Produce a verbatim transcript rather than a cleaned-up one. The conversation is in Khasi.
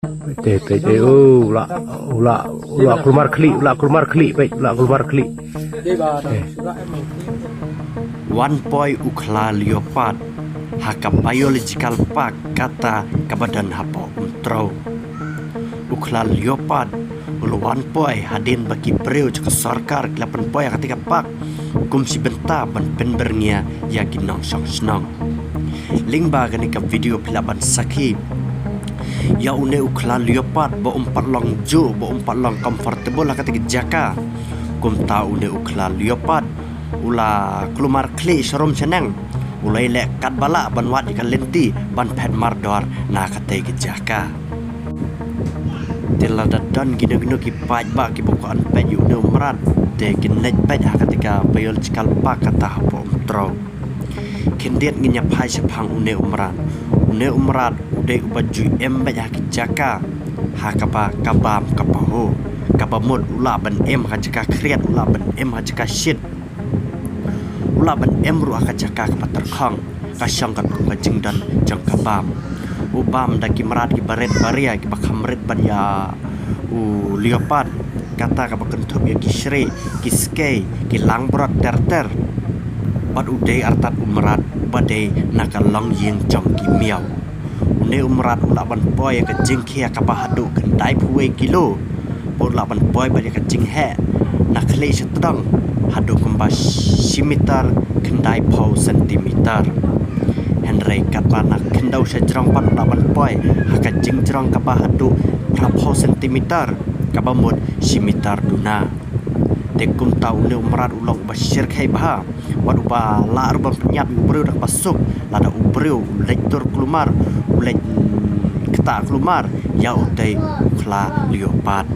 Te te te u la u la u la kulmar khlieh, u la kulmar khlieh, peit u la kulmar khlieh. Wan poi u khla leopard ha ka biological park kata kaba don hapoh Umtrew. U khla leopard u la wan poi hadien ba ki briew jong ka sorkar ki la pynpoi ha kata ka park kum shi bynta ban pynbyrngia ïa ki nongshong shnong. Lyngba kane ka video phi lah ban sakhi ïa une u khla leopard ba um pat long juh, ba um pat long comfortable ha kata ka jaka. Kumta une u khla leopard u la kulmar khlieh sharum shaneng, u la ïaleh katba lah ban wad ïa ka lynti ban phet mardor na katei ka jaka. Te lada don kino kino ki paidbah kiba kwah ban peit ïa une u mrad, te kin leit peit ha katei ka biological park kata hapoh Umtrew. Khyndiat ngin ïa phai shaphang une u mrad. Une u mrad u dei uba ju im beit ha ki jaka ha kaba ka bam ka pahuh. Kaba mut u lah ban im ha jaka khriat, u lah ban im ha jaka shit, u lah ban im ruh ha ka jaka kaba tyrkhong. Ka shong katkum ka jingdon jong ka bam. U bam da ki mrad kiba rit ba ria kiba kham rit ban ïa u leopard, kata kaba kynthup ïa ki shrieh, ki skei, ki langbrot ter ter. Bad u dei artat u mrad uba dei na ka longïing jong ki miaw. Une u mrad u lah ban poi ïa ka jingkhia kaba haduh khyndai phew wei kilo. Bad u lah ban poi bad ïa ka jingheh na khlieh shatdong haduh kumba shi meter khyndai phew centimeter. Hynrei katba na khyndew shajrong pat u lah ban poi ha ka jingjrong kaba haduh phra phew centimeter, kaba mut shi meter duna. Te kumta une u mrad u long uba shyrkhei bha bad uba lah ruh ban pynïap ïa u briew da kaba suk lada u briew u leit dur kulmar, u leit, mm, ktah kulmar ïa utei u khla leopard.